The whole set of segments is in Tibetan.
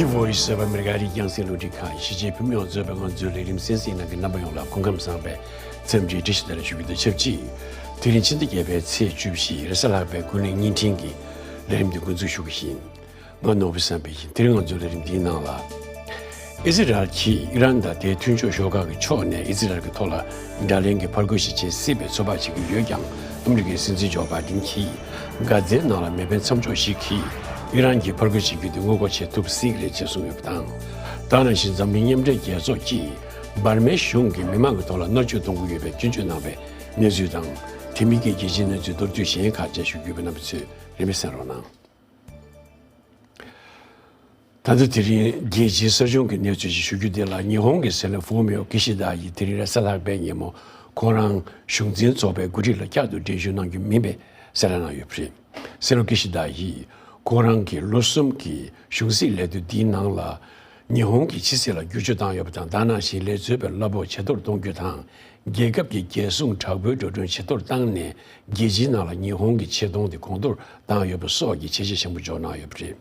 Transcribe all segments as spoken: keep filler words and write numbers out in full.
Voice of America ཨ་རིའི་རྒྱང་སྲིང་རླུང་འཕྲིན་ཁང་། གཞིས་བྱེས་བོད་མི་ཡོངས་གཙོས་པའི་ང་ཚོའི་ལས་རིམ་གསན་གཟིགས་གནང་མཁན་རྣམ་པ་ཡོངས་ལ་སྐུ་ཁམས་བཟང་བའི་འཚམས་འདྲིའི་བཀྲ་ཤིས་བདེ་ལེགས་ཞུ་རྒྱུ་དང་ཆབས་ཅིག་དེ་རིང་ཕྱི་ཟླ་བརྒྱད་པའི་ཚེས་བཅུ་བཞི་རེས་གཟའ་ལྷག་པའི་ཀུན་གླེང་བརྙན་འཕྲིན་གྱི་ལས་རིམ་འདི་འགོ་འཛུགས་ཞུ་གི་ཡིན། ང་ནོར་བུ་བསམ་འཕེལ་ཡིན། དེ་རིང་ང་ཚོའི་ལས་རིམ་འདིའི་ནང་ལ། ཨི་ཟི་རལ་གྱིས་ཨི་རན་དང་དེའི་མཐུན་ཕྱོགས་ཤོག་ཁག་གི་ཕྱོགས་ནས་ཨི་ཟི་རལ་གྱི་ཐོག་ལ་དགྲ་ལན་གྱི་ཕར་རྒོལ་ཞིག་བྱེད་སྲིད་པའི་ཚོད་དཔག་བྱེད་ཀྱི་ཡོད་ཀྱང་། ཨ་མི་རི་ཀའི་སྲིད་འཛིན་ཇོ་བྷའི་ཌེན་གྱིས་གྷ་ཛའི་ནང་ལ་མེ་འཕེན་མཚམས་འཇོག་ཞིག་གིས་ཨི་རན་གྱི་ཕར་རྒོལ་བྱེད་རྒྱུ་དེ་སྔོན་འགོག་བྱེད་ཐུབ་སྲིད་ཀྱི་རེད་ཅེས་གསུངས་ཡོད་པ་དང་། ད་ག་ནང་བཞིན་འཛམ་གླིང་མཉམ་འབྲེལ་རྒྱལ་ཚོགས་ཀྱིས་འབར་མའི་གཞུང་གིས་མི་མང་གི་ཐོག་ལ་མནར་གཅོད་གཏོང་གི་ཡོད་པའི་སྐྱོན་བརྗོད་གནང་བའི་གནས་ཚུལ་དང་། དེ་མིན་གྱི་རྒྱལ་སྤྱིའི་གནས་ཚུལ་མདོར་བསྡུས་གཞན་ཁག་བཅས་ཞུ་རྒྱུ་ཡོད་པས། རྣམ་པ་ཚོས་རིན་མེད་གསན་རོགས་གནང་། ད་ལྟ་དེ་རིང་རྒྱལ་སྤྱིའི་གསར་བྱུང་གི་གནས་ཚུལ་ཞིག་ཞུ་རྒྱུ་དེ་ལ། ཉི་ཧོང་གི་སྲིད་བློན་ཧྥུ་མིའོ་ཀི་ཤི་དཱ་ཡིས་དེ་རིང་རེས་གཟའ་ལྷག་པའི་ཉིན་མོ་ཁོང་རང་གཞུང་འཛིན་ཚོགས་པའི་འགོ་ཁྲིད་ལ་བསྐྱར་དུ་འགྲན་ཞུགས་གནང་རྒྱུ་མིན་པའི་གསལ་བསྒྲགས་གནང་ཡོད་པ་རེད། སྲིད་བློན་ཀི་ཤི་དཱ་ཡིས་ཁོང་རང་གི་ལོ་གསུམ་གྱི་གཞུང་སྲིད་ལས་དོན་འདིའི་ནང་ལ་ཉི་ཧོང་གི་ཕྱི་སྲིད་ལ་བསྒྱུར་བཅོས་བཏང་ཡོད་པ་དང་། ད་ག་ནང་བཞིན་ལས་བཟོ་བའི་གླ་ཕོགས་ཇེ་མཐོར་གཏོང་རྒྱུ་དང་། རྒྱལ་ཁབ་ཀྱི་རྒྱལ་སྲུང་དྲག་པོའི་འགྲོ་གྲོན་ཇེ་མཐོར་བཏང་ནས། རྒྱལ་སྤྱིའི་ནང་ལ་ཉི་ཧོང་གི་ཆེ་མཐོང་དེ་གོང་མཐོར་བཏང་ཡོད་པ་སོགས་ཀྱི་བྱས་རྗེས་ཆེན་པོ་འཇོག་གནང་ཡོད་པ་རེད།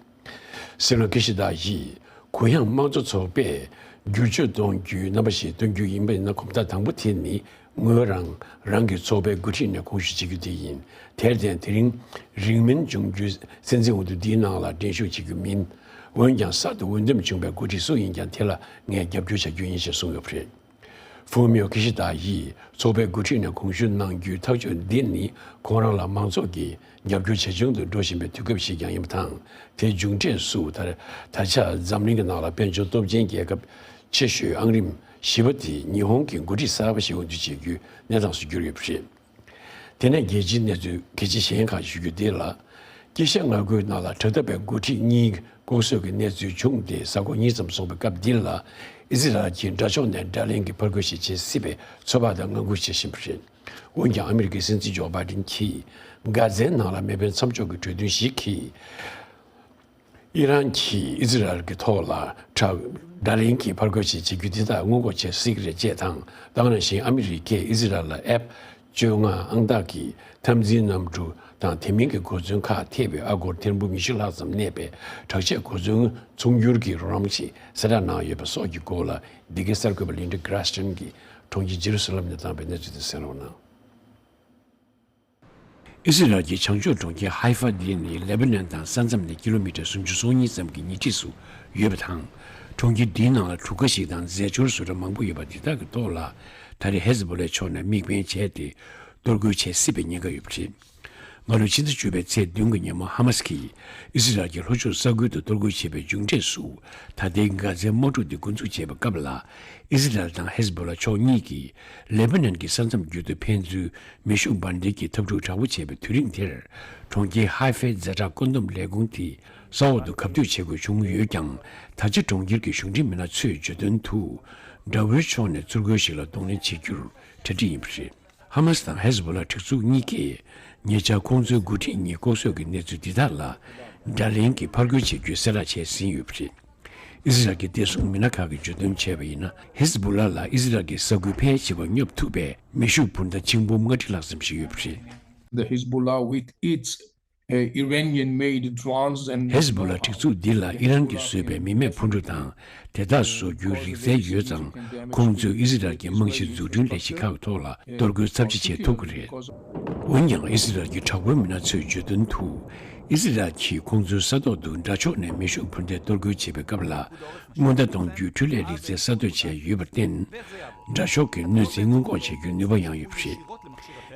སྲིད་བློན་ཀི་ཤི་དཱ་ཡིས་གུ་ཡངས་དམངས་གཙོ་ཚོགས་པས་བསྒྱུར་བཅོས་གཏོང་རྒྱུའི་རྣམ་པ་ཞིག་སྟོན་རྒྱུ་ཡིན་པ་ཡིན་ན། གོམ་སྟབས་དང་པོ་དེ་ནི་ངོས་རང་རང་གི་ཚོགས་པའི་འགོ་ཁྲིད་ནས་གོང་ཞུ་བྱེད་རྒྱུ་དེ་ཡིན། དེར་བརྟེན་དེ་རིང་རིང་མིན་འབྱུང་རྒྱུའི་སྲིད་འཛིན་འོས་བསྡུ་འདིའི་ནང་ལ་འགྲན་ཞུགས་བྱེད་རྒྱུ་མིན། འོན་ཀྱང་གསར་དུ་འོས་འདེམས་བྱུང་བའི་འགོ་ཁྲིད་སུ་ཡིན་ཀྱང་དེ་ལ་ངས་རྒྱབ་སྐྱོར་བྱ་རྒྱུ་ཡིན་ཞེས་གསུངས་ཡོད་པ་རེད། ཧྥུ་མིའོ་ཀི་ཤི་དཱ་ཡིས་ཚོགས་པའི་འགོ་ཁྲིད་ནས་གོང་ཞུ་གནང་རྒྱུའི་ཐག་གཅོད་འདི་ནི་ཁོང་རང་ལ་མང་ཚོགས་ཀྱིས་རྒྱབ་སྐྱོར་ཇེ་ཆུང་དུ་འགྲོ་བཞིན་པའི་དུས་སྐབས་ཤིག་ཀྱང་ཡིན་པ་དང་། དེའི་མཇུག་འབྲས་སུ་ད་ད་ཆ་འཛམ་གླིང་གི་ནང་ལ་དཔལ་འབྱོར་སྟོབས་ཆེན་རྒྱལ་ཁབ་ཆེ་ཤོས་ཨང་རིམ་བཞི་པ་དེ་ཉི་ཧོང་གི་འགོ་ཁྲིད་གསར་པ་ཞིག་འོས་བསྡུ་བྱེད་རྒྱུའི་གནས་སྟངས་སུ་གྱུར་ཡོད་པ་རེད། དེ་ནས་རྒྱལ་སྤྱིའི་གནས་ཚུལ་གལ་ཆེ་གཞན་ཁག་ཞུ་རྒྱུ་དེ་ལ། དཀྱིལ་ཤར་མངའ་ཁུལ་ནང་ལ་དྲག་འཐབ་པའི་འགོ་ཁྲིད་གཉིས་ལྐོག་གསོད་ཀྱི་གནས་ཚུལ་བྱུང་སྟེ། གཟའ་འཁོར་གཉིས་ཙམ་སོང་བའི་སྐབས་འདི་ལ། ཨི་ཟི་རལ་གྱིས་དགྲ་ཕྱོགས་ནས་དགྲ་ལན་གྱི་ཕར་རྒོལ་ཞིག་བྱེད་སྲིད་པའི་ཚོད་དཔག་དང་ངང་སྒུག་བྱེད་བཞིན་པ་རེད། འོན་ཀྱང་ཨ་མི་རི་ཀའི་སྲིད་འཛིན་ཇོ་བྷའི་ཌེན་གྱིས་གྷ་ཛའི་ནང་ལ་མེ་འཕེན་མཚམས་འཇོག་གི་གྲོས་མཐུན་ཞིག་གིས། ཨི་རན་གྱིས་ཨི་ཟི་རལ་གྱི་ཐོག་ལ་དྲག་དགྲ་ལན་གྱི་ཕར་རྒོལ་ཞིག་བྱེད་རྒྱུ་འདི་དག་སྔོན་འགོག་བྱེད་སྲིད་ཀྱི་རེད་ཅེས་དང་། ད་ག་ནང་བཞིན་ཨ་མི་རི་ཀས་ཨི་ཟི་རལ་ལ་ཨེཕ་བཅོ་ལྔ་ཨང་རྟགས་ཀྱི་འཐབ་འཛིང་གནམ་གྲུ་དང་། དེ་མིན་གྱི་གོ་མཚོན་ཁག་ཐེ་བའི་ཨ་སྒོར་ཐེར་འབུམ་ཉི་ཤུ་ལྷག་ཙམ་གནས་པའི་དྲག་ཆས་གོ་མཚོན་ཚོང་སྒྱུར་གྱི་རོགས་རམ་ཞིག་གསལ་བསྒྲགས་གནང་ཡོད་པ་སོགས་ཀྱི་སྐོར་ལ། འདི་གའི་གསར་འགོད་པ་ལིན་ཌ་གྷ་ར་སི་ཊན་གྱིས་གྲོང་ཁྱེར་ཇེ་རུ་སཱ་ལམ་ནས་བཏང་བའི་གནས་ཚུལ་དེ་གསན་རོགས་གནང་། ཨི་ཟི་རལ་གྱི་བྱང་ཕྱོགས་གྲོང་ཁྱེར་ཧའི་ཧྥ་འདི་ནི་ལེ་བྷ་ནན་དང་ས་མཚམས་ནས་ཀི་ལོ་མི་ཊར་སུམ་ཅུ་སོ་གཉིས་ཙམ་གྱི་ཉེ་འཁྲིས་སུ་ཡོད་པ་དང་། གྲོང་ཁྱེར་འདིའི་ནང་ལ་གྲུ་ཁ་ཞིག་དང་རྫས་སྦྱོར་བཟོ་གྲྭ་མང་པོ་ཡོད་པ་འདི་དག་གི་ཐོག་ལ། ད་རེས་ཧེ་ཟི་བྷོ་ལའི་ཕྱོགས་ནས་དམིགས་འབེན་བྱས་ཏེ་གཏོར་རྒོལ་བྱེད་སྲིད་པའི་ཉེན་ཁ་ཡོད་པ་རེད། སྔ་ལོའི་ཕྱི་ཟླ་བཅུ་པའི་ཚེས་བདུན་གྱི་ཉིན་མོ་ཧ་མ་སི་གིས་ཨི་ཟི་རལ་གྱི་ལྷོ་ཕྱོགས་ས་ཁུལ་དུ་གཏོར་རྒོལ་བྱས་པའི་མཇུག་འབྲས་སུ། ད་ལྟའི་གྷ་ཛའི་དམག་འཁྲུག་འདི་འགོ་འཛུགས་བྱས་པའི་སྐབས་ལ། ཨི་ཟི་རལ་དང་ཧེ་ཟི་བྷོ་ལ་ཕྱོགས་གཉིས་ཀྱིས་ལེ་བྷ་ནན་གྱི་ས་མཚམས་བརྒྱུད་དུ་ཕན་ཚུན་མེ་ཤུགས་འབར་མདེལ་གྱི་འཐབ་འཁྲུག་དྲག་པོ་བྱས་པའི་དུས་རིང་དེར། གྲོང་ཁྱེར་ཧའི་ཧྥའི་ཛ་དྲག་བཀོད་འདོམས་ལས་ཁུངས་དེ་ས་འོག་ཏུ་གབ་གཏུག་བྱེད་དགོས་བྱུང་ཡོད་ཀྱང་། ད་ཆ་གྲོང་ཁྱེར་གྱི་གཞུང་འབྲེལ་མི་སྣ་ཚོས་བརྗོད་དོན་དུ། དགྲ་བོའི་ཕྱོགས་ནས་ཚུར་རྒོལ་ཞིག་ལ་གདོང་ལེན་བྱེད་རྒྱུར་གྲ་སྒྲིག་ཡིན་པ་རེད། ཧ་མ་སི་དང་ཧེ་ཟི་བྷོ་ལ་སྒྲིག་འཛུགས་གཉིས་ཀས་ཉེ་ཆར་ཁོང་ཚོའི་འགོ་ཁྲིད་གཉིས་ལྐོག་གསོད་ཀྱི་གནས་ཚུལ་འདི་དག་ལ་དགྲ་ལན་གྱི་ཕར་རྒོལ་བྱེད་རྒྱུའི་གསལ་བསྒྲགས་བྱས་ཟིན་ཡོད་པ་རེད། ཨི་ཟི་རལ་གྱི་བདེ་སྲུང་མི་སྣ་ཁག་གིས་བརྗོད་དོན་བྱས་པ་ཡིན་ན། ཧེ་ཟི་བྷོ་ལ་ལ་ཨི་ཟི་རལ་གྱི་ས་ཁུལ་ཕལ་ཆེ་བ་སྙོབ་ཐུབ་པའི་མེ་ཤུགས་འཕུར་མདའ་ཆིག་འབུམ་ལྔ་ཁྲི་ལྷག་ཙམ་ཞིག་ཡོད་པ་རེད། The Hezbollah with its, uh, Iranian-made drones and ཧེ་ཟི་བྷོ་ལ་སྒྲིག་འཛུགས་འདི་ལ་ཨི་རན་གྱིས་བཟོས་པའི་མི་མེད་འཕུར་གྲུ་དང་དེ་དག་བཟོ་རྒྱུའི་རིག་རྩལ་ཡོད་ཙང་། ཁོང་ཚོས་ཨི་ཟི་རལ་གྱི་རྨང་གཞི་འཛུགས་སྐྲུན་ལས་གཞི་ཁག་ཐོག་ལ་གཏོར་རྒོལ་ཚབས་ཆེ་བྱེད་ཐུབ་ཀྱི་རེད། འོན་ཀྱང་ཨི་ཟི་རལ་གྱི་དྲག་པོའི་མི་སྣ་ཚོས་བརྗོད་དོན་དུ། ཨི་ཟི་རལ་གྱིས་ཁོང་ཚོའི་ས་ཐོག་ཏུ་དགྲ་ཕྱོགས་ནས་མེ་ཤུགས་འཕུར་མདའི་གཏོར་རྒོལ་བྱེད་པའི་སྐབས་ལ། སྔོན་བརྡ་གཏོང་རྒྱུའི་འཕྲུལ་ལས་རིག་རྩལ་གསར་གཏོད་བྱས་ཡོད་པར་བརྟེན། དགྲ་ཕྱོགས་ཀྱི་གནོད་འཚེ་སྔོན་འགོག་བྱེད་རྒྱུའི་ནུས་པ་ཡང་ཡོད་པ་རེད།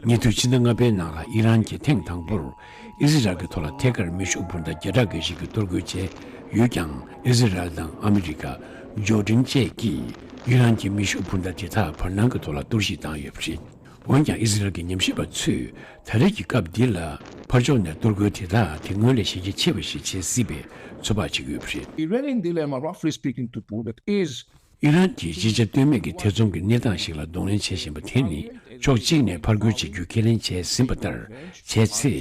ཉེ་དུས་ཕྱི་ཟླ་ལྔ་པའི་ནང་ལ་ཨི་རན་གྱིས་ཐེངས་དང་པོར་ཨི་ཟི་རལ་གྱི་ཐོག་ལ་ཐད་ཀར་མེ་ཤུགས་འཕུར་མདའ་བརྒྱ་ཕྲག་འགའ་ཞིག་གི་གཏོར་རྒོལ་བྱས་ཡོད་ཀྱང་། ཨི་ཟི་རལ་དང་ཨ་མི་རི་ཀ། ཇོར་ཌན་བཅས་ཀྱིས་ཨི་རན་གྱི་མེ་ཤུགས་འཕུར་མདའ་དེ་དག་བར་སྣང་གི་ཐོག་ལ་གཏོར་བཤིག་བཏང་ཡོད་པ་རེད། འོན་ཀྱང་ཨི་ཟི་རལ་གྱི་ཉམས་ཞིབ་པ་ཚོས་ད་རེས་ཀྱི་སྐབས་འདི་ལ་ཕར་ཕྱོགས་ནས་གཏོར་རྒོལ་དེ་དག་དེ་སྔོན་ལས་གཞི་རྒྱ་ཆེ་བ་ཞིག་བྱེད་སྲིད་པའི་ཚོད་དཔག་བྱེད་ཀྱི་ཡོད་པ་རེད། Iranian dilemma, roughly speaking, to put it, is ཨི་རན་གྱིས་ཅི་བྱ་གཏོལ་མེད་ཀྱི་ཐེ་ཚོམ་གྱི་གནས་སྟངས་ཤིག་ལ་གདོང་ལེན་བྱེད་བཞིན་པ་དེ་ནི། ཕྱོགས་གཅིག་ནས་ཕར་རྒོལ་བྱེད་རྒྱུ་ཁས་ལེན་བྱས་ཟིན་པ་ལྟར་བྱས་ཚེ།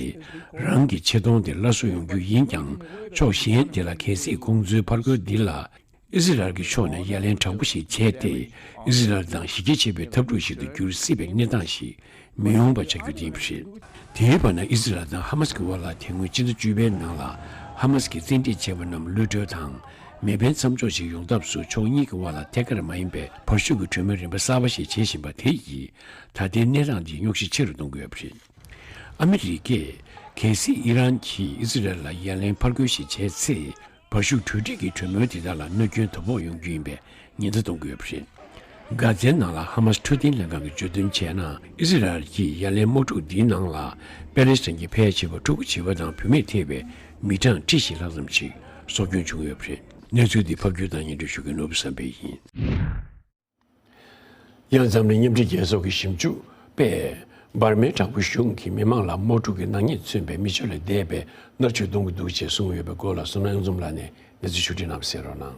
རང་གི་ཆེ་མཐོང་དེ་སླར་གསོ་ཡོང་རྒྱུ་ཡིན་ཀྱང་། ཕྱོགས་གཞན་དེ་ལ་གལ་སྲིད་ཁོང་ཚོའི་ཕར་རྒོལ་འདི་ལ་ཨི་ཟི་རལ་གྱི་ཕྱོགས་ནས་ཡ་ལན་དྲག་པོ་ཞིག་བྱས་ཏེ། ཨི་ཟི་རལ་དང་གཞི་རྒྱ་ཆེ་བའི་འཐབ་འཁྲུག་ཞིག་ཏུ་འགྱུར་སྲིད་པའི་གནས་སྟངས་ཤིག་མི་ཡོང་བ་བྱ་རྒྱུ་དེ་ཡིན་པ་རེད། དེའི་བར་ན་ཨི་ཟི་རལ་དང་ཧ་མ་སི་ཀྱི་དབར་ལ་དེ་སྔོན་ཕྱི་ཟླ་བཅུ་པའི་ནང་ལ་ཧ་མ་སི་ཀྱི་བཙན་ཁྲིད་བྱས་པ་རྣམས་གློད་གྲོལ་དང་ མེ་འཕེན་མཚམས་འཇོག་ཅིག་ཡོང་ཐབས་སུ་ཕྱོགས་གཉིས་ཀྱི་དབར་ལ་ཐད་ཀར་མ་ཡིན་པའི་བར་ཤུགས་ཀྱི་གྲོས་མོལ་རིམ་པ་གསར་པ་ཞིག་བྱེད་བཞིན་པ་དེ་ཡིས་ད་ལྟའི་གནས་སྟངས་འདིའི་རྙོག་གཞི་ཆེ་རུ་གཏོང་གི་ཡོད་པ་རེད། ཨ་མི་རི་ཀས་གལ་སྲིད་ཨི་རན་གྱིས་ཨི་ཟི་རལ་ལ་ཡ་ལན་ཕར་རྒོལ་ཞིག་བྱས་ཚེ། བར་ཤུགས་གྲོས་འགྲིག་གི་གྲོས་མོལ་དེ་དག་ལ་གནོད་སྐྱོན་དོ་ཕོག་ཡོང་རྒྱུ་ཡིན་པའི་ཉེན་བརྡ་གཏོང་གི་ཡོད་པ་རེད། གྷ་ཛའི་ནང་ལ་ཧ་མ་སི་འཕྲོད་བསྟེན་ལྷན་ཁང་གིས་བརྗོད་དོན་བྱས་ན། ཨི་ཟི་རལ་གྱིས་ཡ་ལན་དམག་འཁྲུག་འདིའི་ནང་ལ་པེ་ལེ་སི་ཐན་གྱི་ཕལ་ཆེ་བ་ཕྲུ་གུ་བྱིས་པ་དང་བུད་མེད་ཐེ་བའི་མི་གྲངས་ཁྲི་བཞི་ལྷག་ཙམ་ཞིག་སྲོག་སྐྱོན་བྱུང་ཡོད་པ་རེད། གནས་ཚུལ་འདི་ཕབ་སྒྱུར་དང་སྙན་སྒྲོན་ཞུ་མཁན་ནོར་བུ་བསམ་འཕེལ་ཡིན། ཡང་འཛམ་གླིང་མཉམ་འབྲེལ་རྒྱལ་ཚོགས་ཀྱི་ཞིབ་འཇུག་པས་འབར་མའི་དྲག་པོའི་གཞུང་གིས་མི་མང་ལ་དམག་འཁྲུག་གི་ནག་ཉེས་མཚོན་པའི་མི་སྤྱོད་ལས་འདས་པའི་མནར་གཅོད་གཏོང་གི་འདུག་ཅེས་གསུངས་ཡོད་པའི་སྐོར་ལ་བསོད་ནམས་དབྱངས་འཛོམས་ལགས་ནས་གནས་ཚུལ་ཕྱོགས་བསྒྲིགས་གནང་བ་གསན་རོགས་གནང་།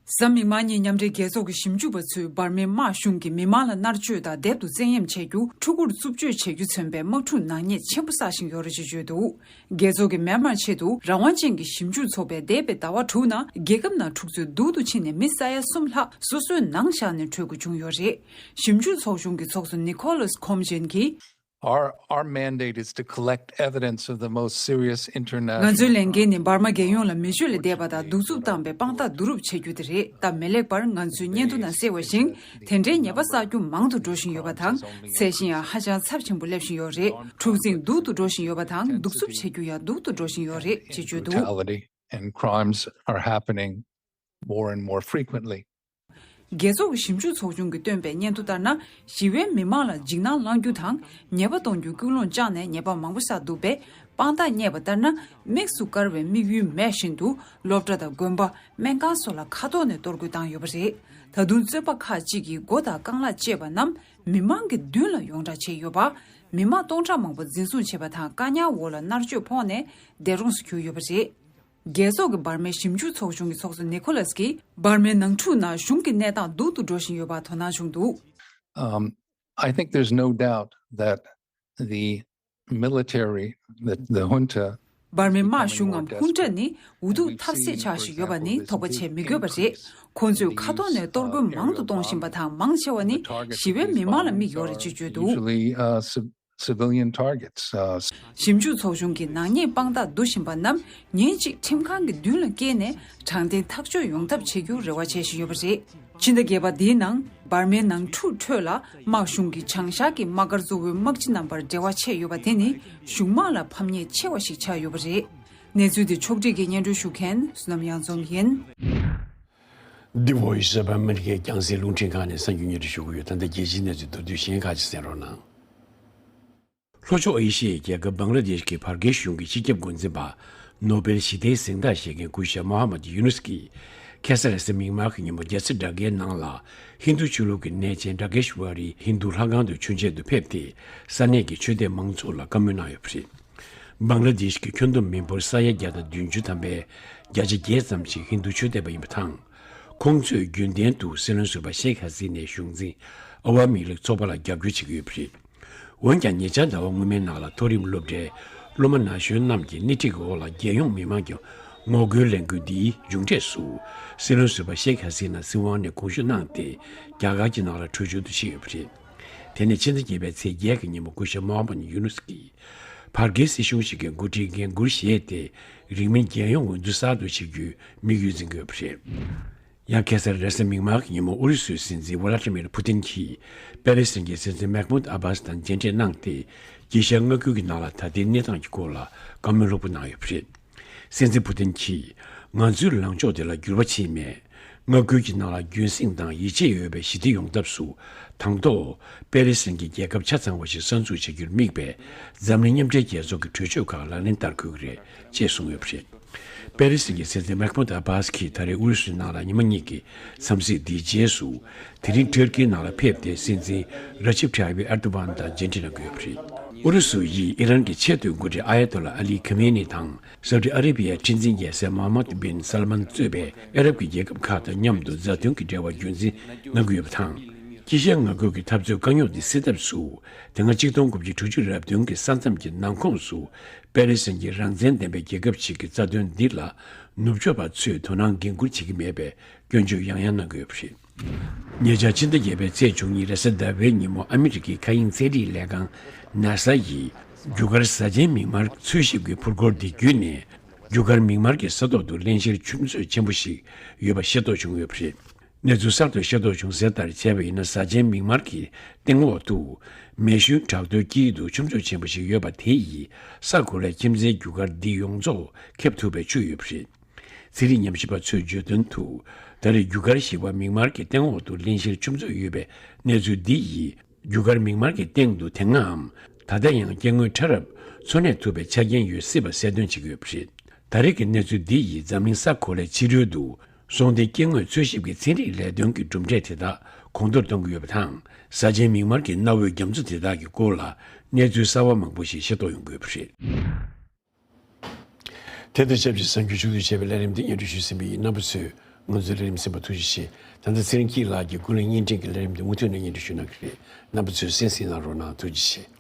གཟའ་མིག་དམར་ཉིན་མཉམ་འབྲེལ་རྒྱལ་ཚོགས་ཀྱི་ཞིབ་འཇུག་པ་ཚོས་འབར་མའི་དམག་གཞུང་གིས་མི་མང་ལ་མནར་གཅོད་དང་སྡེབ་ཏུ་བཙན་གཡེམ་བྱེད་རྒྱུ། ཕྲུ་གུར་རྩུབ་སྤྱོད་བྱེད་རྒྱུ་མཚོན་པའི་དམག་འཁྲུག་ནག་ཉེས་ཆེན་པོ་བསགས་བཞིན་ཡོད་རེད་ཅེས་བརྗོད་འདུག་རྒྱལ་ཚོགས་ཀྱིས་མེན་མར་ཆེད་དུ་རང་དབང་ཅན་གྱི་ཞིབ་འཇུག་ཚོགས་པས་འདས་པའི་ཟླ་བ་དྲུག་ནང་རྒྱལ་ཁབ་ནང་འཁྲུག་རྩོད་སྡུག་ཏུ་ཕྱིན་ནས་མི་ས་ཡ་གསུམ་ལྷག་སོ་སོའི་ནང་བཞག་ནས་བྲོས་དགོས་བྱུང་ཡོད་རེད། ཞིབ་འཇུག་ཚོགས་ཆུང་གི་ཚོགས་གཙོ་ནི་ཁོ་ལཱས་ཁོམ་ཇེན་གྱིས། Our, our mandate is to collect evidence of the most serious international ང་ཚོའི་ལས་འགན་ནི་འབར་མ་རྒྱལ་ཡོངས་ལ་མི་སྤྱོད་ལས་འདས་པ་དང་གདུག་རྩུབ་བཏང་བའི་དཔང་རྟགས་བསྡུ་རུབ་བྱེད་རྒྱུ་དེ་རེད། སྟབས་མི་ལེགས་པར་ང་ཚོའི་སྙན་ཐོ་ནང་གསལ་བ་བཞིན། དེ་འདྲའི་ཉེས་པ་བསགས་རྒྱུ་མང་དུ་འགྲོ་བཞིན་ཡོད་པ་དང་། ཚད་གཞི་ཡང་ཧ་ཅང་ཚབས་ཆེན་པོ་སླེབས་བཞིན་ཡོད་རེད། འཁྲུག་འཛིང་སྡུག་ཏུ་འགྲོ་བཞིན་ཡོད་པ་དང་། གདུག་རྩུབ་བྱེད་རྒྱུ་ཡང་སྡུག་ཏུ་འགྲོ་བཞིན་ཡོད་རེད་ཅེས་བརྗོད་འདུག Brutality and crimes are happening more and more frequently. རྒྱལ་ཚོགས་ཀྱི་ཞིབ་འཇུག་ཚོགས་ཆུང་གིས་བཏོན་པའི་སྙན་ཐོ་ལྟར་ན། ཞི་བའི་མི་མང་ལ་འཇིགས་སྣང་བསླང་རྒྱུ་དང་། ཉེས་པ་གཏོང་རྒྱུའི་ཀུན་སློང་བཅངས་ནས་ཉེས་པ་མང་པོ་བསགས་འདུག་པས། དཔང་རྟགས་རྙེད་པ་ལྟར་ན། དམིགས་སུ་བཀར་བའི་དམིགས་ཡུལ་མེད་བཞིན་དུ། སློབ་གྲྭ་དང་དགོན་པ། སྨན་ཁང་སོགས་ལ་མཁའ་ཐོག་ནས་གཏོར་རྒོལ་བཏང་ཡོད་པ་རེད། ད་དུང་རྩོད་པ་ཁག་ཅིག་གི་སྒོ་དང་རྐང་ལག་བཅད་པ་རྣམས་མི་མང་གི་མདུན་ལ་ཡོངས་བསྒྲགས་བྱས་ཡོད་པ། མི་མང་སྟོང་ཕྲག་མང་པོ་འཛིན་བཟུང་བྱས་པ་དང་། བཀག་ཉར་འོག་ལ་མནར་གཅོད་ཕོག་ནས་འདས་གྲོངས་སུ་གྱུར་ཡོད་པ་རེད། རྒྱལ་ཚོགས་ཀྱི་འབར་མའི་ཞིབ་འཇུག་ཚོགས་ཆུང་གི་ཚོགས་གཙོ་ནི་ཁོ་ལཱས་ཀྱིས། འབར་མའི་ནང་འཁྲུག་ནང་གཞུང་གི་གནས་སྟངས་སྡུག་ཏུ་འགྲོ་བཞིན་ཡོད་པར་དོ་སྣང་བྱུང་འདུག Um, I think there's no doubt that the military, the, the junta, འབར་མའི་དམག་གཞུང་ངམ་ཧུན་ཏྲ་ནི་འུ་ཐུག་ཐབས་ཟད་ཆགས་བཞིན་ཡོད་པ་ནི་དོགས་པ་བྱེད་མི་དགོས་པ་རེད། ཁོང་ཚོས་མཁའ་ཐོག་ནས་གཏོར་རྒོལ་མང་དུ་གཏོང་བཞིན་པ་དང་། མང་ཆེ་བ་ནི་ཞི་བའི་མི་མང་ལ་དམིགས་ཡོད་རེད་ཅེས་བརྗོད་འདུག Usually, uh, civ- civilian targets. Uh, ཞིབ་འཇུག་ཚོགས་ཆུང་གིས་ནག་ཉེས་དཔང་རྟགས་བསྡུ་བཞིན་པ་རྣམས་ཉིན་གཅིག་ཁྲིམས་ཁང་གི་མདུན་ལ་བསྐྱལ་ནས་དྲང་བདེན་ཐག་གཅོད་ཡོང་ཐབས་བྱེད་རྒྱུར་རེ་བ་བྱེད་བཞིན་ཡོད་པ་རེད། ཕྱི་ཟླ་བརྒྱད་པ་འདིའི་ནང་འབར་མའི་ནང་འཁྲུག་ཁྲོད་ལ་དམག་གཞུང་གིས་བྱང་ཤར་གྱི་དམག་སྒར་གཙོ་བོའི་དམག་སྤྱི་རྣམ་པར་འབྲེལ་བ་ཆད་ཡོད་པ་དེ་ནི་གཞུང་དམག་ལ་ཕམ་ཉེས་ཆེ་བ་ཞིག་ཆགས་ཡོད་པ་རེད། གནས་ཚུལ་འདི་ཕྱོགས་བསྒྲིགས་ཀྱིས་སྙན་སྒྲོན་ཞུ་མཁན་བསོད་ནམས་གཡང་འཛོམས་ཡིན། འདི་Voice of America རྒྱང་སྲིང་རླུང་འཕྲིན་ཁང་ནས་གསར་འགྱུར་སྙན་སྒྲོན་ཞུ་གི་ཡོད། ད་ལྟ་རྒྱལ་སྤྱིའི་གནས་ཚུལ་མདོར་བསྡུས་གཞན་ཁག་ཅིག་གསན་རོགས་གནང་། ལྷོ་ཕྱོགས་ཨེ་ཤི་ཡའི་རྒྱལ་ཁབ་བང་ལ་དེཤ་གི་བར་བརྒལ་གཞུང་གི་སྤྱི་ཁྱབ་འགོ་འཛིན་པ། ནོ་སྦེལ་ཞི་བདེའི་གཟེངས་རྟགས་བཞེས་མཁན་སྐུ་ཞབས་མོ་ཧ་མད་ཡུ་ནུས་ཀྱིས། ཁ་སང་རེས་གཟའ་མིག་དམར་གྱི་ཉིན་མོ་རྒྱལ་ས་ཌ་ཀའི་ནང་ལ། ཧིན་རྡུ་ཆོས་ལུགས་ཀྱི་གནས་ཆེན་ཌ་ཀེ་ཤི་ཝ་རི་ཧིན་རྡུ་ལྷ་ཁང་དུ་མཆོད་མཇལ་དུ་ཕེབས་ཏེ། ས་གནས་ཀྱི་ཆོས་དད་མང་ཚོགས་ལ་བཀའ་མོལ་གནང་ཡོད་པ་རེད། བང་ལ་དེཤ་གི་ཁྱོན་བསྡོམས་མི་འབོར་ས་ཡ་བརྒྱ་དང་བདུན་ཅུ་ཐམ་པའི་བརྒྱ་ཆ་བརྒྱད་ཙམ་ཞིག་ཧིན་རྡུ་ཆོས་དད་པ་ཡིན་པ་དང་། ཁོང་ཚོས་རྒྱུན་ལྡན་དུ་སྲིད་བློན་ཟུར་པ་ཤེག་ཧ་སི་ནའི་གཞུང་འཛིན་ཨ་ཝ་མི་ལིག་ཚོགས་པ་ལ་རྒྱབ་སྐྱོར་བྱེད་ཀྱི་ཡོད་པ་རེད། འོན་ཀྱང་ཉེ་ཆར་ཟླ་བ་སྔོན་མའི་ནང་ལ་མཐོ་རིམ་སློབ་གྲྭའི་སློབ་མ་ན་གཞོན་རྣམས་ཀྱིས་སྣེ་ཁྲིད་ཀྱི་འོག་ལ་རྒྱལ་ཡོངས་མི་མང་གི་ངོ་རྒོལ་ལས་འགུལ་འདིའི་མཇུག་འབྲས་སུ། སྲིད་བློན་ཟུར་པ་ཤེག་ཧ་སི་ན་སྲིད་དབང་ནས་དགོངས་ཞུ་གནང་སྟེ། རྒྱ་གར་གྱི་ནང་ལ་བྲོས་བྱོལ་དུ་ཕྱིན་ཡོད་པ་རེད། དེ་ནས་ཕྱི་ཟླ་བརྒྱད་པའི་ཚེས་བརྒྱད་ཀྱི་ཉིན་མོ་སྐུ་ཞབས་མོ་ཧམ་མད་ཡུ་ནུས་ཀྱིས་བར་བརྒལ་སྲིད་གཞུང་ཞིག་གི་འགོ་ཁྲིད་འགན་འཁུར་བཞེས་ཏེ། རིང་མིན་རྒྱལ་ཡོངས་འོས་བསྡུ་གསར་དུ་བྱེད་རྒྱུའི་དམིགས་ཡུལ་འཛིན་གྱི་ཡོད་པ་རེད། ཡང་ཁ་སང་རེས་གཟའ་མིག་དམར་གྱི་ཉིན་མོ་ཨུ་རུ་སུའི་སྲིད་འཛིན་ཝ་ལ་ཏི་མིར་ཕུ་ཏིན་གྱིས་པེ་ལེ་སི་ཐན་གྱི་སྲིད་འཛིན་མེག་མུད་ཨ་བྷ་སི་དང་མཇལ་འཕྲད་གནང་སྟེ། དཀྱིལ་ཤར་མངའ་ཁུལ་གྱི་ནང་ལ་ད་ལྟའི་གནས་སྟངས་ཀྱི་སྐོར་ལ་བཀའ་མོལ་ལྷུག་པོ་གནང་ཡོད་པ་རེད། སྲིད་འཛིན་ཕུ་ཏིན་གྱིས། ང་ཚོའི་ལངས་ཕྱོགས་དེ་ལ་འགྱུར་བ་ཕྱིན་མེད། མངའ་ཁུལ་གྱི་ནང་ལ་རྒྱུན་བསྲིངས་དང་ཡིད་ཆེས་ཡོད་པའི་ཞི་བདེ་ཡོང་ཐབས་སུ། དང་ཐོག་པེ་ལེ་སི་ཐན་གྱི་རྒྱལ་ཁབ་ཆ་ཚང་བ་ཞིག་གསར་འཛུགས་བྱ་རྒྱུར་དམིགས་པའི་འཛམ་གླིང་མཉམ་འབྲེལ་རྒྱལ་ཚོགས་ཀྱི་གྲོས་ཆོད་ཁག་ལག་ལེན་བསྟར་དགོས་ཀྱི་རེད་ཅེས་གསུངས་ཡོད་པ་རེད། པེ་ལེ་སི་ཐན་གྱི་སྲིད་འཛིན་མེག་མུད་ཨ་བྷ་སི་གིས་ད་རེས་ཨུ་རུ་སུའི་ནང་ལ་ཉི་མ་གཉིས་ཀྱི་འཚམས་གཟིགས་འདིའི་རྗེས་སུ། དེ་རིང་ཊར་ཀིའི་ནང་ལ་ཕེབས་ཏེ་སྲིད་འཛིན་ར་ཅིབ་ཐ་ཡིབ་ཨེར་དོ་གྷན་དང་མཇལ་འཕྲད་གནང་གི་ཡོད་པ་རེད། ཨུ་རུ་སུ་ཡིས་ཨི་རན་གྱི་ཆེས་མཐོའི་འགོ་ཁྲིད་ཨ་ཡ་ཏོ་ལ་ཨ་ལི་ཁ་མེ་ནི་དང་། སའུ་ཏི་ཨ་རེ་བྷི་ཡའི་ཁྲི་འཛིན་རྒྱལ་སྲས་མོ་ཧམ་མད་བིན་སལ་མན་གཙོས་པའི་ཨ་རབ་ཀྱི་རྒྱལ་ཁབ་ཁག་དང་མཉམ་དུ་མཛའ་མཐུན་གྱི་འབྲེལ་བ་རྒྱུན་འཛིན་གནང་གི་ཡོད་པ་དང་། དཀྱིལ་ཤར་མངའ་ཁུལ་གྱི་འཐབ་རྩོད་དཀའ་རྙོག་འདི་སེལ་ཐབས་སུ། དེ་སྔ་ཆིག་སྟོང་དགུ་བརྒྱ་དྲུག་ཅུ་རབ་བདུན་གྱི་ས་མཚམས་ཀྱི་ནང་ཁོངས་སུ། པེ་ལེ་སི་ཐན་གྱི་རང་བཙན་ལྡན་པའི་རྒྱལ་ཁབ་ཅིག་གི་རྩ་དོན་འདི་ལ། ནུབ་ཕྱོགས་པ་ཚོས་དོ་སྣང་འགན་འཁུར་བྱེད་ཀྱི་མེད་པའི་སྐྱོན་བརྗོད་ཡང་ཡང་གནང་གི་ཡོད་པ་རེད། ཉེ་ཆར་ཕྱི་ཟླ་བརྒྱད་པའི་ཚེས་བཅུ་གཉིས་རེས་གཟའ་ཟླ་བའི་ཉིན་མོ་ཨ་མི་རི་ཀའི་མཁའ་དབྱིངས་རྩེད་རིགས་ལས་ཁང་ནཱ་ས་ཡིས། རྒྱུ་སྐར་གཟའ་ཆེན་མིག་དམར་འཚོལ་ཞིབ་ཀྱི་འཕུར་འཁོར་འདི་བརྒྱུད་ནས། རྒྱུ་སྐར་མིག་དམར་གྱི་ས་ཐོག་ཏུ་བརླན་གཤེར་ཆུ་མཛོད་ཆེན་པོ་ཞིག་ཡོད་པ་ཤེས་རྟོགས་བྱུང་ཡོད་པ་རེད། གནས་ཚུལ་གསར་དུ་ཤེས་རྟོགས་བྱུང་གསལ་ལྟར་བྱས་པ་ཡིན་ན། གཟའ་ཆེན་མིག་དམར་གྱི་སྟེང་འོག་ཏུ་མེ་ཤུན་དྲག་རྡོའི་དཀྱིལ་དུ་ཆུ་མཛོད་ཆེན་པོ་ཞིག་ཡོད་པ་དེ་ཡིས་ས་གོ་ལའི་ཁྱིམ་མཚེས་རྒྱུ་སྐར་འདི་ཡོངས་རྫོགས་ཁེབས་ཐུབ་པའི་ཆོས་ཡོད་པ་རེད། ཚན་རིག་ཉམས་ཞིབ་པ་ཚོས་བརྗོད་དོན་དུ། ད་རེས་རྒྱུ་སྐར་ཞིག་པ་མིག་དམར་གྱི་སྟེང་འོག་ཏུ་བརླན་གཤེར་ཆུ་མཛོད་ཡོད་པའི་གནས་ཚུལ་འདི་ཡིས། རྒྱུ་སྐར་མིག་དམར་གྱི་སྟེང་དུ་དེ་སྔའམ་ད་ལྟ་ཡང་སྐྱེ་དངོས་ཕྲ་རབ་འཚོ་གནས་ཐུབ་པའི་ཆ་རྐྱེན་ཡོད་སྲིད་པ་གསལ་སྟོན་བྱེད་ཀྱི་ཡོད་པ་རེད། ད་རེས་ཀྱི་གནས་ཚུལ་འདི་ཡིས་འཛམ་གླིང་ས་གོ་ལའི་ཕྱི་རོལ་དུ་སོང་སྟེ་སྐྱེ་དངོས་འཚོལ་ཞིབ་ཀྱི་ཚན་རིག་ལས་དོན་གྱི་གྲུབ་འབྲས་དེ་དག་གོང་མཐོར་གཏོང་གི་ཡོད་པ་དང་། གཟའ་ཆེན་མིག་དམར་གྱི་གནའ་བོའི་རྒྱ་མཚོ་དེ་དག་གི་སྐོར་ལ་གནས་ཚུལ་གསར་བ་མང་པོ་ཞིག་ཤེས་རྟོགས་ཡོང་གི་ཡོད་པ་རེད། དེ་དང་ཆབས་ཅིག་གསར་འགྱུར་ཕྱོགས་བསྡུས་བྱས་པའི་ལས་རིམ་འདི་སྙན་སྒྲོན་ཞུས་ཟིན་པ་ཡིན། རྣམ་པ་ཚོས་ང་ཚོའི་ལས་རིམ་གསན་པར་ཐུགས་རྗེ་ཆེ། ད་ལྟ་ཚེ་རིང་སྐྱིད་ལགས་ཀྱིས་ཀུན་གླེང་བརྙན་འཕྲིན་གྱི་ལས་རིམ་འདི་མུ་མཐུད་ནས་སྙན་སྒྲོན་ཞུ་གནང་གི་རེད། རྣམ་པ་ཚོས་གསན་གཟིགས་གནང་རོགས་གནང་། ཐུགས་རྗེ་ཆེ།